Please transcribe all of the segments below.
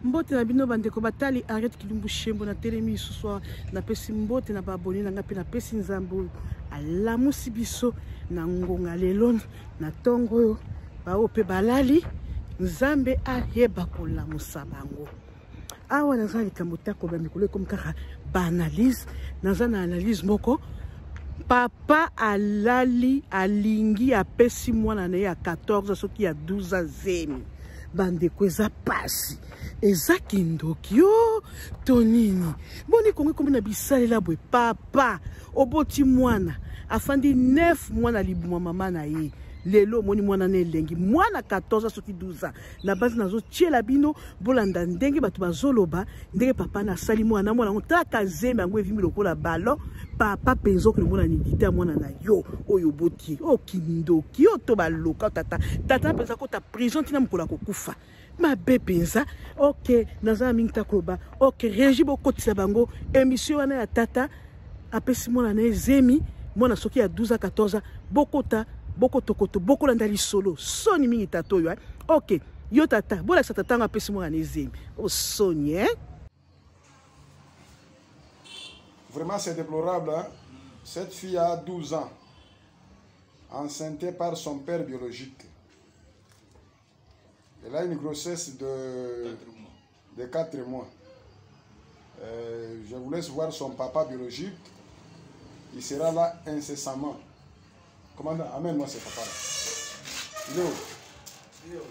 Mbote na bino bandeko batali Harriet Kilumbu Shembo na telemi lisusu napesi mbote na baabone na ngai mpe napesi Nzambe oyo alamusi biso na ngonga lelo na ntongo oyo baoyo mpe balali Nzambe ayeba kolamusa bango. Awa naza na likambo takoba mikolo ekomi kaka baanalyse, naza na analyse moko papa alali alingi apesi mwana na ye ya 14 soki ya 12 zemi. Bandeko eza pasi, eza kindoki yo to nini? Boni Kongo ekomi na bisalela boye. Papa oboti mwana afandi 9 mwana libuma mama na ye, lelo omoni mwana na elengi mwana 14 soki 12 ans. Na base nazotiela bino bolanda ndenge bato bazoloba ndenge papa na asali mwana mwana yango tala zemi yango evimbi lokola ballon. Papa mpenza okende mona nidite ya mwana na yo oyo oboti oyo kindoki oyo to baloka tata tata mpenza kota prison ntina mokolo akokufa mabe mpenza. Ok, naza na mingi ta koloba. Ok, régie bokotisa bango émission wana ya tata apesi mwana na ye zemi, mwana soki ya 12 à 14 ans, bokota bokotokoto bokolanda lisolo. Soni mingi tata oyo. Ok, yo tata bolakisa tata yango apesi mwana na ye zemi, osoni eh? Vraiment c'est déplorable hein? Cette fille a 12 ans, enceintée par son père biologique. Elle a une grossesse de 4 mois. Je vous laisse voir son papa biologique. Il sera là incessamment. Commandant, amène-moi ce papa-là. Il est où?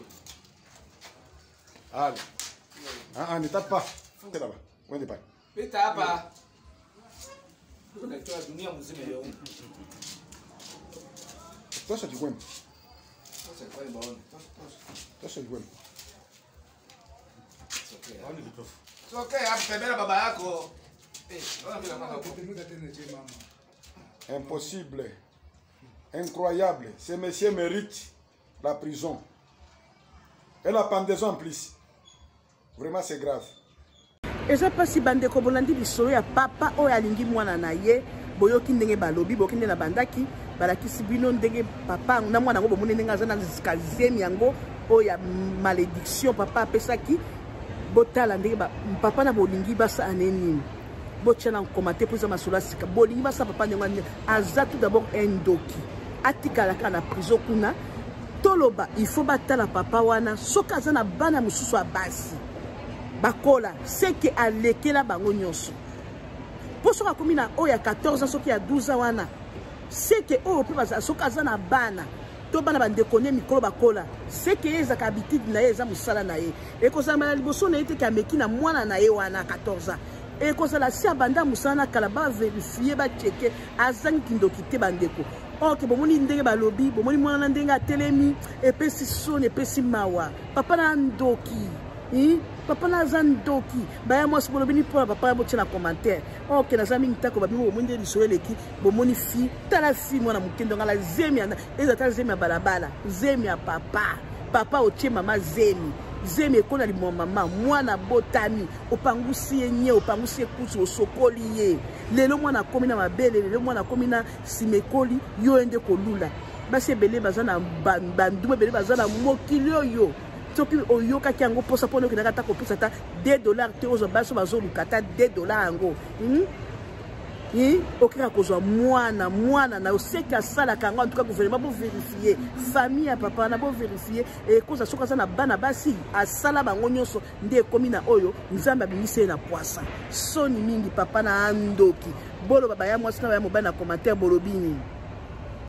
Allez. Ah, ah, ne tape pas. C'est là-bas. Où est pas? Pita hapa. Unatoa dunia mzima leo. Tosha kikwembe. Tosha kikwembe baone. Tosha, tosha. Tosha kikwembe. It's okay. It's okay, hapo tembea baba yako. Ona vile mama hapo. Impossible. Incroyable. Ce monsieur mérite la prison. Et la pendaison en plus. Vraiment c'est grave. Eza pasi bandeko bolandi lisolo ya papa oyo alingi mwana na ye. Boyoki ndenge balobi, boyoki ndenge na bandaki, balakisi bino ndenge papa na mwana yango bomoni ndenge aza na zemi yango oyo ya malédiction papa apesaki. Botala ndenge papa na bolingi basala ne nini. Botia na commentaire mpo eza masolo ya sika. Bolingi basala papa ndenge wana, aza tout d'abord un ndoki. Atikala kaka na prison kuna. Toloba il faut batala papa wana soki aza na bana mosusu ya basi bakola seke alekela bango nyonso. Po soki akomi na oyo ya 14 ans soki ya 12 ans wana seke oyo mpe bazala soki aza na bana to bana bandeko ne mikolo bakola seke ye ezaka habitude na ye, eza mosala na ye. Ekozala na liboso na ye te ke ameki na mwana na ye wana 14 ans. Ekozala si abanda mosala na kala, ba vérifier, ba checker, azangi kindoki te bandeko. Ok, bomoni ndenge balobi, bomoni mwana na ndenge atelemi, epesi soni, epesi mawa. Papa na ndoki. Papa na aza ndoki. Baya mwasi bolobi ni mpona papa botia na commentaire. Ok, naza mingi tako babimi, bomoni nde lisolo eleki, bomoni fi, tala fi mwana moke ndonga la zemi ya, eza ta zemi ya balabala, zemi ya papa. Papa otie mama zemi. Zemi ekona limwa mama, mwana botami, opangusi ye nye, opangusi ye kusu, osokoli ye. Lelo mwana akomi na mabele, lelo mwana akomi na simekoli, yo ende kolula. Basi ebele baza na banduma ebele baza na mokili oyo. Soki oyokaki yango posa mpona okendaka ata kopesa ata $2 te, ozwa basi bazoluka ata $2 yango. Okeka kozwa mwana, mwana na oseki asalaka yango. En tout cas gouvernement bo vérifier famille ya papa na bo vérifier ekoza soki aza na bana basi asala bango nyonso nde ekomi na oyo Nzambe abimisi ye na poisa. Soni mingi papa na ndoki. Boloba baya mwasi na baya mobali na commentaire bolobi nini?